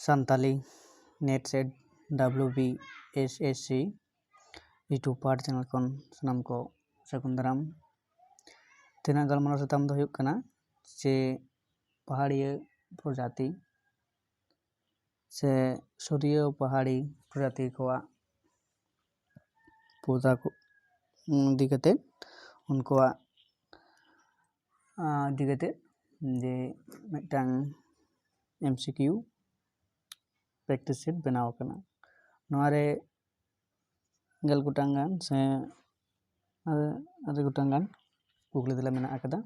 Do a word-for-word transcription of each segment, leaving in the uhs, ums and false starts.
Santali NET SET WBSSC YouTube part channel ᱠᱷᱚᱱ ᱥᱟᱱᱟᱢ ᱠᱚ ᱥᱟᱹᱜᱩᱱ ᱫᱟᱨᱟᱢ᱾ ᱛᱮᱦᱮᱧᱟᱜ ᱜᱟᱞᱢᱟᱨᱟᱣ ᱥᱟᱛᱟᱢ ᱫᱚ ᱦᱩᱭᱩᱜ ᱠᱟᱱᱟ ᱡᱮ ᱯᱟᱦᱟᱲᱤᱭᱟᱹ ᱯᱨᱚᱡᱟᱛᱤ ᱥᱮ ᱥᱩᱨᱤᱭᱟᱹ ᱯᱟᱦᱟᱲᱤ ᱯᱨᱚᱡᱟᱛᱤ ᱠᱚᱣᱟᱜ ᱯᱚᱫᱟ ᱠᱚ ᱤᱫᱤ ᱠᱟᱛᱮ, ᱩᱱᱠᱩᱣᱟᱜ, ᱟᱸ, ᱤᱫᱤ ᱠᱟᱛᱮ ᱡᱮ ᱢᱤᱫᱴᱟᱝ MCQ practice sheet ᱵᱮᱱᱟᱣ ᱟᱠᱟᱱᱟ᱾ ᱱᱚᱣᱟ ᱨᱮ ᱜᱮᱞ ᱜᱚᱴᱟᱝ ᱜᱟᱱ ᱥᱮ ᱟᱨᱮ, ᱟᱨᱮ ᱜᱚᱴᱟᱝ ᱜᱟᱱ ᱠᱩᱠᱞᱤ ᱛᱮᱞᱟ ᱢᱮᱱᱟᱜ ᱟᱠᱟᱫᱟ᱾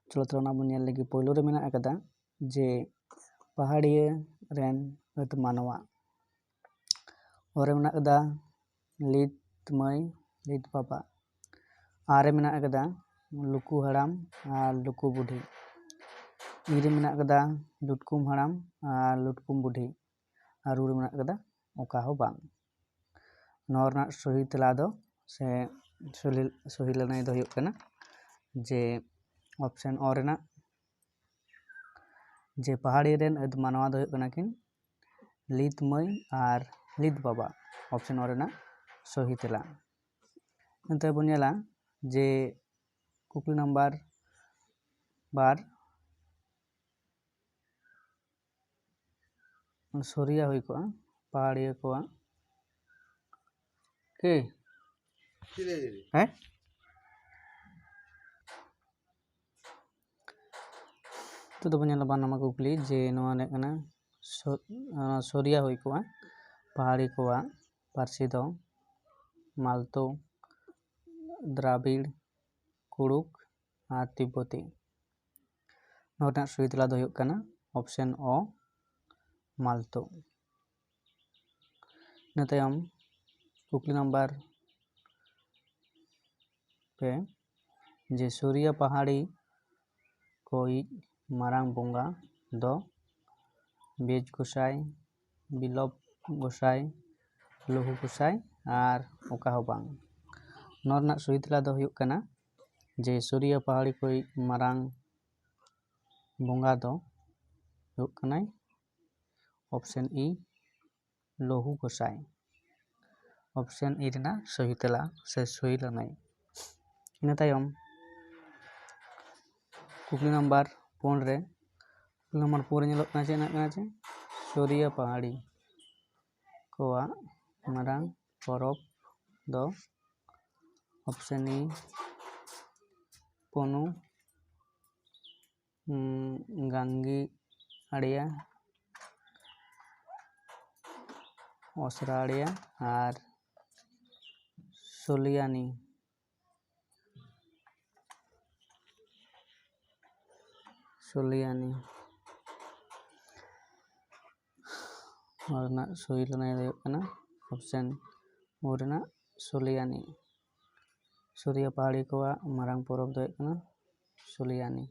ᱪᱚᱞᱚ ᱛᱟᱦᱞᱮ ᱚᱱᱟ ᱵᱚᱱ ᱧᱮᱞ ᱞᱮᱜᱮ᱾ ᱯᱳᱭᱞᱳ ᱨᱮ ᱢᱮᱱᱟᱜ ᱟᱠᱟᱫᱟ ᱡᱮ ᱯᱟᱦᱟᱲᱤᱭᱟᱹ ᱨᱮᱱ ᱟᱹᱫ ᱢᱟᱱᱣᱟ᱾ ᱚ ᱨᱮ ᱢᱮᱱᱟᱜ ᱟᱠᱟᱫᱟ ᱞᱤᱛ ᱢᱟᱹᱭ, ᱞᱤᱛ ᱵᱟᱵᱟ᱾ ᱟᱨ ᱨᱮ ᱢᱮᱱᱟᱜ ᱟᱠᱟᱫᱟ ᱞᱩᱠᱩ ᱦᱟᱲᱟᱢ ᱟᱨ ᱞᱩᱠᱩ ᱵᱩᱰᱷᱤ᱾ ᱤ ᱨᱮ ᱢᱮᱱᱟᱜ ᱟᱠᱟᱫᱟ ᱞᱩᱴᱠᱩᱢ ᱦᱟᱲᱟᱢ ᱟᱨ ᱞᱩᱴᱠᱩᱢ ᱵᱩᱰᱷᱤ᱾ ᱟᱨ ᱨᱩ ᱨᱮ ᱢᱮᱱᱟᱜ ᱟᱠᱟᱫᱟ ᱚᱠᱟ ᱦᱚᱸ ᱵᱟᱝ᱾ ᱱᱚᱣᱟ ᱨᱮᱱᱟᱜ ᱥᱚᱦᱤ ᱛᱮᱞᱟ ᱫᱚ ᱥᱮ ᱥᱚᱦᱤ, ᱥᱚᱦᱤ ᱞᱟᱹᱱᱟᱹᱭ ᱫᱚ ᱦᱩᱭᱩᱜ ᱠᱟᱱᱟ ᱡᱮ option ᱚ ᱨᱮᱱᱟᱜ, ᱡᱮ ᱯᱟᱦᱟᱲᱤ ᱨᱮᱱ ᱟᱹᱫ ᱢᱟᱱᱣᱟ ᱫᱚ ᱦᱩᱭᱩᱜ ᱠᱟᱱᱟ ᱠᱤᱱ ᱞᱤᱛ ᱢᱟᱹᱭ ᱟᱨ ᱞᱤᱛ ᱵᱟᱵᱟ, option ᱚ ᱨᱮᱱᱟᱜ ᱥᱚᱦᱤ ᱛᱮᱞᱟ᱾ ᱮᱱᱛᱮ ᱵᱚᱱ ᱧᱮᱞᱟ ᱡᱮ ᱠᱩᱠᱞᱤ ᱱᱟᱢᱵᱟᱨ ᱵᱟᱨ, ᱥᱚᱨᱤᱭᱟ ᱦᱩᱭ ᱠᱚᱜᱼᱟ ᱯᱟᱦᱟᱲᱤᱭᱟᱹ ᱠᱚᱣᱟᱜ᱾ ᱠᱤ? ᱦᱮᱸ? ᱱᱤᱛᱚᱜ ᱫᱚᱵᱚᱱ ᱧᱮᱞᱟ ᱵᱟᱨ ᱱᱟᱢᱵᱟᱨ ᱠᱩᱠᱞᱤ, ᱡᱮ ᱱᱚᱣᱟ ᱨᱮᱭᱟᱜ ᱠᱟᱱᱟ ᱥᱚ-, ᱟᱸ, ᱥᱚᱨᱤᱭᱟ ᱦᱩᱭ ᱠᱚᱜᱼᱟ ᱯᱟᱦᱟᱲᱤ ᱠᱚᱣᱟᱜ ᱯᱟᱹᱨᱥᱤ ᱫᱚ ᱢᱟᱞᱛᱳ, ᱫᱨᱟᱵᱤᱲ, ᱠᱩᱲᱩᱠ ᱟᱨ ᱛᱤᱵᱵᱚᱛᱤ᱾ ᱱᱚᱣᱟ ᱨᱮᱱᱟᱜ ᱥᱚᱦᱤ ᱛᱮᱞᱟ ᱫᱚ ᱦᱩᱭᱩᱜ ᱠᱟᱱᱟ option ᱚ, ᱢᱟᱞᱛᱳ᱾ ᱤᱱᱟᱹ ᱛᱟᱭᱚᱢ ᱠᱩᱠᱞᱤ ᱱᱟᱢᱵᱟᱨ ᱯᱮ, ᱡᱮ ᱥᱩᱨᱤᱭᱟ ᱯᱟᱦᱟᱲᱤ ᱠᱚᱭᱤᱡ ᱢᱟᱨᱟᱝ ᱵᱚᱸᱜᱟ ᱫᱚ ᱵᱮᱡᱽ ᱜᱚᱸᱥᱟᱭ, ᱵᱤᱞᱚᱯ ᱜᱚᱸᱥᱟᱭ, ᱞᱩᱦᱩ ᱜᱚᱸᱥᱟᱭ ᱟᱨ ᱚᱠᱟ ᱦᱚᱸ ᱵᱟᱝ᱾ ᱱᱚᱣᱟ ᱨᱮᱱᱟᱜ ᱥᱚᱦᱤ ᱛᱮᱞᱟ ᱫᱚ ᱦᱩᱭᱩᱜ ᱠᱟᱱᱟ ᱡᱮ ᱥᱩᱨᱤᱭᱟ ᱯᱟᱦᱟᱲᱤ ᱠᱚᱭᱤᱡ ᱢᱟᱨᱟᱝ ᱵᱚᱸᱜᱟ ᱫᱚ ᱦᱩᱭᱩᱜ ᱠᱟᱱᱟᱭ ᱚᱯᱥᱮᱱ ᱤ, ᱞᱚᱦᱩ ᱜᱚᱸᱥᱟᱭ᱾ ᱚᱯᱥᱮᱱ ᱤ ᱨᱮᱱᱟᱜ ᱥᱚᱦᱤ ᱛᱮᱞᱟ ᱥᱮ ᱥᱚᱦᱤ ᱞᱟᱹᱱᱟᱹᱭ᱾ ᱤᱱᱟᱹ ᱛᱟᱭᱚᱢ ᱠᱩᱠᱞᱤ ᱱᱟᱢᱵᱟᱨ ᱯᱩᱱ ᱨᱮ, ᱠᱩᱠᱞᱤ ᱱᱟᱢᱵᱟᱨ ᱯᱩᱱ ᱨᱮ ᱧᱮᱞᱚᱜ ᱠᱟᱱᱟ ᱪᱮᱫ ᱢᱮᱱᱟᱜ ᱠᱟᱱᱟ ᱪᱮ? ᱥᱳᱨᱤᱭᱟ ᱯᱟᱦᱟᱲᱤ ᱠᱚᱣᱟᱜ ᱢᱟᱨᱟᱝ ᱯᱚᱨᱚᱵᱽ ᱫᱚ ᱚᱯᱥᱮᱱ ᱤ ᱯᱚᱱᱩ, ᱩᱸ, ᱜᱟᱝᱜᱤ ᱟᱲᱤᱭᱟ, ᱚᱥᱨᱟᱲᱤᱭᱟ ᱟᱨ ᱥᱳᱞᱤᱭᱟᱱᱤ᱾ ᱥᱳᱞᱤᱭᱟᱱᱤ᱾ ᱱᱚᱣᱟ ᱨᱮᱱᱟᱜ ᱥᱚᱦᱤ ᱞᱟᱹᱱᱟᱹᱭ ᱫᱚ ᱦᱩᱭᱩᱜ ᱠᱟᱱᱟ ᱚᱯᱥᱮᱱ ᱳ ᱨᱮᱱᱟᱜ ᱥᱳᱞᱤᱭᱟᱱᱤ᱾ ᱥᱳᱨᱤᱭᱟ ᱯᱟᱦᱟᱲᱤ ᱠᱚᱣᱟᱜ ᱢᱟᱨᱟᱝ ᱯᱚᱨᱚᱵᱽ ᱫᱚ ᱦᱩᱭᱩᱜ ᱠᱟᱱᱟ ᱥᱳᱞᱤᱭᱟᱱᱤ᱾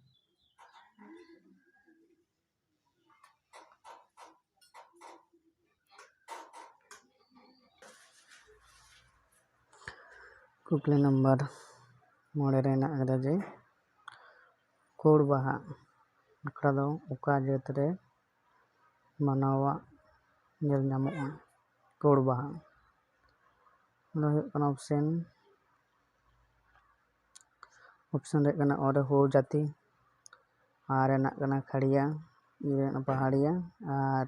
ᱠᱩᱠᱞᱤ ᱱᱟᱢᱵᱟᱨ ᱢᱚᱬᱮ ᱨᱮ ᱦᱮᱱᱟᱜ ᱟᱠᱟᱫᱟ ᱡᱮ, ᱠᱳᱲ ᱵᱟᱦᱟ ᱟᱠᱷᱲᱟ ᱫᱚ ᱚᱠᱟ ᱡᱟᱹᱛ ᱨᱮ ᱢᱟᱱᱟᱣᱟᱜ ᱧᱮᱞ ᱧᱟᱢᱚᱜᱼᱟ? ᱠᱳᱲ ᱵᱟᱦᱟ ᱫᱚ ᱦᱩᱭᱩᱜ ᱠᱟᱱᱟ ᱚᱯᱥᱮᱱ, ᱚᱯᱥᱮᱱ ᱨᱮ ᱦᱩᱭᱩᱜ ᱠᱟᱱᱟ ᱚ ᱨᱮ ᱦᱳ ᱡᱟᱹᱛᱤ, ᱟᱨ ᱨᱮᱱᱟᱜ ᱠᱟᱱᱟ ᱠᱷᱟᱲᱤᱭᱟ, ᱤ ᱨᱮᱱᱟᱜ ᱯᱟᱦᱟᱲᱤᱭᱟ, ᱟᱨ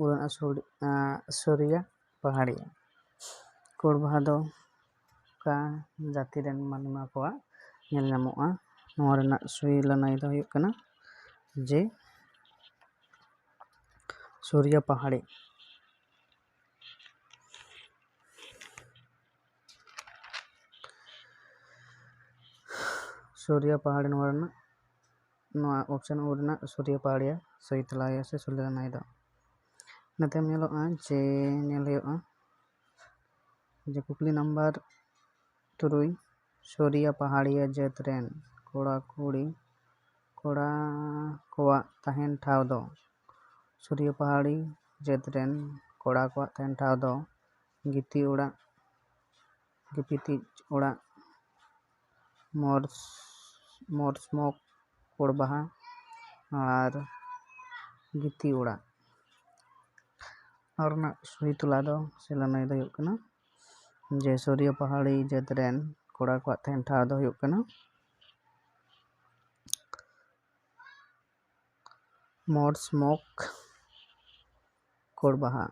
ᱩ ᱨᱮᱱᱟᱜ ᱥᱩᱲ-, ᱟᱸ, ᱥᱩᱨᱤᱭᱟ ᱯᱟᱦᱟᱲᱤᱭᱟ᱾ ᱠᱳᱲ ᱵᱟᱦᱟ ᱫᱚ ᱚᱠᱟ ᱡᱟᱹᱛᱤ ᱨᱮᱱ ᱢᱟᱱᱣᱟ ᱠᱚᱣᱟᱜ ᱧᱮᱞ ᱧᱟᱢᱚᱜᱼᱟ? ᱱᱚᱣᱟ ᱨᱮᱱᱟᱜ ᱥᱩᱭ ᱞᱟᱹᱱᱟᱹᱭ ᱫᱚ ᱦᱩᱭᱩᱜ ᱠᱟᱱᱟ ᱡᱮ ᱥᱩᱨᱤᱭᱟ ᱯᱟᱦᱟᱲᱤ᱾ ᱥᱩᱨᱤᱭᱟ ᱯᱟᱦᱟᱲᱤ ᱱᱚᱣᱟ ᱨᱮᱱᱟᱜ, ᱱᱚᱣᱟ ᱚᱯᱥᱮᱱ ᱳ ᱨᱮᱱᱟᱜ ᱥᱩᱨᱤᱭᱟ ᱯᱟᱦᱟᱲᱤᱭᱟ ᱥᱚᱦᱤ ᱛᱮᱞᱟ ᱦᱩᱭᱩᱜᱼᱟ ᱥᱮ ᱥᱩᱞᱮ ᱞᱟᱹᱱᱟᱹᱭ ᱫᱚ᱾ ᱤᱱᱟᱹ ᱛᱟᱭᱚᱢ ᱧᱮᱞᱚᱜᱼᱟ ᱡᱮ, ᱧᱮᱞ ᱦᱩᱭᱩᱜᱼᱟ ᱡᱮ ᱠᱩᱠᱞᱤ ᱱᱟᱢᱵᱟᱨ ᱛᱩᱨᱩᱭ, ᱥᱩᱨᱤᱭᱟ ᱯᱟᱦᱟᱲᱤᱭᱟ ᱡᱟᱹᱛ ᱨᱮᱱ ᱠᱚᱲᱟ ᱠᱩᱲᱤ, ᱠᱚᱲᱟ ᱠᱚᱣᱟᱜ ᱛᱟᱦᱮᱱ ᱴᱷᱟᱶ ᱫᱚ? ᱥᱩᱨᱤᱭᱟ ᱯᱟᱦᱟᱲᱤ ᱡᱟᱹᱛ ᱨᱮᱱ ᱠᱚᱲᱟ ᱠᱚᱣᱟᱜ ᱛᱟᱦᱮᱱ ᱴᱷᱟᱶ ᱫᱚ ᱜᱤᱛᱤᱡ ᱚᱲᱟᱜ, ᱜᱤᱯᱤᱛᱤᱡ ᱚᱲᱟᱜ, ᱢᱚᱨᱥ-, ᱢᱚᱨᱥᱢᱚᱠ ᱯᱳᱲ ᱵᱟᱦᱟ ᱟᱨ ᱜᱤᱛᱤᱡ ᱚᱲᱟᱜ᱾ ᱱᱚᱣᱟ ᱨᱮᱱᱟᱜ ᱥᱩᱭ ᱛᱮᱞᱟ ᱫᱚ ᱥᱮ ᱞᱟᱹᱱᱟᱹᱭ ᱫᱚ ᱦᱩᱭᱩᱜ ᱠᱟᱱᱟ ᱡᱮ ᱥᱳᱨᱤᱭᱟ ᱯᱟᱦᱟᱲᱤ ᱡᱟᱹᱛ ᱨᱮᱱ ᱠᱚᱲᱟ ᱠᱚᱣᱟᱜ ᱛᱟᱦᱮᱱ ᱴᱷᱟᱶ ᱫᱚ ᱦᱩᱭᱩᱜ ᱠᱟᱱᱟ ᱢᱚᱰ ᱥᱢᱳᱠ ᱠᱳᱲᱵᱟᱦᱟ᱾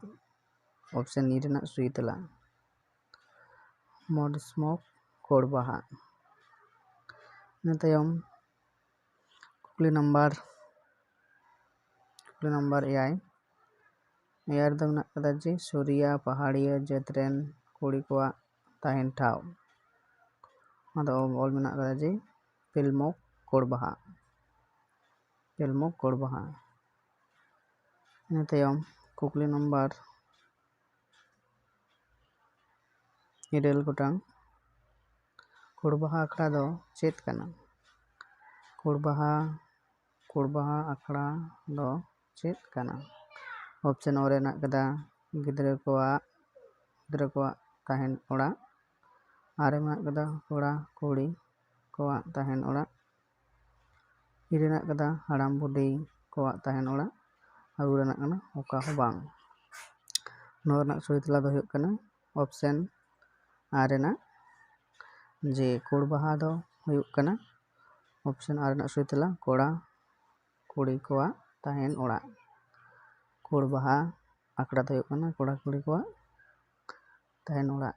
ᱚᱯᱥᱮᱱ ᱤ ᱨᱮᱱᱟᱜ ᱥᱩᱭ ᱛᱮᱞᱟ ᱢᱚᱰ ᱥᱢᱳᱠ ᱠᱳᱲᱵᱟᱦᱟ᱾ ᱤᱱᱟᱹ ᱛᱟᱭᱚᱢ ᱠᱩᱠᱞᱤ ᱱᱟᱢᱵᱟᱨ ᱠᱩᱠᱞᱤ ᱱᱟᱢᱵᱟᱨ ᱮᱭᱟᱭ᱾ ᱮᱭᱟᱭ ᱨᱮᱫᱚ ᱢᱮᱱᱟᱜ ᱠᱟᱫᱟ ᱡᱮ ᱥᱳᱨᱤᱭᱟ ᱯᱟᱦᱟᱲᱤᱭᱟᱹ ᱡᱟᱹᱛ ᱨᱮᱱ ᱠᱩᱲᱤ ᱠᱚᱣᱟᱜ ᱛᱟᱦᱮᱱ ᱴᱷᱟᱶ᱾ ᱚᱱᱟ ᱫᱚ ᱚᱞ ᱢᱮᱱᱟᱜ ᱠᱟᱫᱟ ᱡᱮ ᱯᱮᱞᱢᱳᱠ ᱠᱳᱲᱵᱟᱦᱟ᱾ ᱯᱮᱞᱢᱳᱠ ᱠᱳᱲᱵᱟᱦᱟ᱾ ᱤᱱᱟᱹ ᱛᱟᱭᱚᱢ ᱠᱩᱠᱞᱤ ᱱᱟᱢᱵᱟᱨ ᱤᱨᱟᱹᱞ ᱜᱚᱴᱟᱝ᱾ ᱠᱳᱲᱵᱟᱦᱟ ᱟᱠᱷᱲᱟ ᱫᱚ ᱪᱮᱫ ᱠᱟᱱᱟ? ᱠᱳᱲᱵᱟᱦᱟ ᱠᱳᱲᱵᱟᱦᱟ ᱟᱠᱷᱲᱟ ᱫᱚ ᱪᱮᱫ ᱠᱟᱱᱟ? ᱚᱯᱥᱮᱱ ᱚ ᱨᱮ ᱢᱮᱱᱟᱜ ᱠᱟᱫᱟ ᱜᱤᱫᱽᱨᱟᱹ ᱠᱚᱣᱟᱜ ᱜᱤᱫᱽᱨᱟᱹ ᱠᱚᱣᱟᱜ ᱛᱟᱦᱮᱱ ᱚᱲᱟᱜ᱾ ᱟᱨ ᱨᱮ ᱢᱮᱱᱟᱜ ᱠᱟᱫᱟ ᱠᱚᱲᱟ ᱠᱩᱲᱤ ᱠᱚᱣᱟᱜ ᱛᱟᱦᱮᱱ ᱚᱲᱟᱜ᱾ ᱤ ᱨᱮ ᱢᱮᱱᱟᱜ ᱠᱟᱫᱟ ᱦᱟᱲᱟᱢ ᱵᱩᱰᱷᱤ ᱠᱚᱣᱟᱜ ᱛᱟᱦᱮᱱ ᱚᱲᱟᱜ᱾ ᱟᱨ ᱩ ᱨᱮ ᱢᱮᱱᱟᱜ ᱠᱟᱱᱟ ᱚᱠᱟ ᱦᱚᱸ ᱵᱟᱝ᱾ ᱱᱚᱣᱟ ᱨᱮᱱᱟᱜ ᱥᱚᱦᱤ ᱛᱮᱞᱟ ᱫᱚ ᱦᱩᱭᱩᱜ ᱠᱟᱱᱟ ᱚᱯᱥᱮᱱ ᱟᱨ ᱨᱮᱱᱟᱜ ᱡᱮ ᱠᱳᱲᱵᱟᱦᱟ ᱫᱚ ᱦᱩᱭᱩᱜ ᱠᱟᱱᱟ ᱚᱯᱥᱮᱱ ᱟᱨ ᱨᱮᱱᱟᱜ ᱥᱚᱦᱤ ᱛᱮᱞᱟ ᱠᱚᱲᱟ ᱠᱩᱲᱤ ᱠᱚᱣᱟᱜ ᱛᱟᱦᱮᱱ ᱚᱲᱟᱜ᱾ ᱠᱳᱲᱵᱟᱦᱟ ᱟᱠᱷᱲᱟ ᱫᱚ ᱦᱩᱭᱩᱜ ᱠᱟᱱᱟ ᱠᱚᱲᱟ ᱠᱩᱲᱤ ᱠᱚᱣᱟᱜ ᱛᱟᱦᱮᱱ ᱚᱲᱟᱜ᱾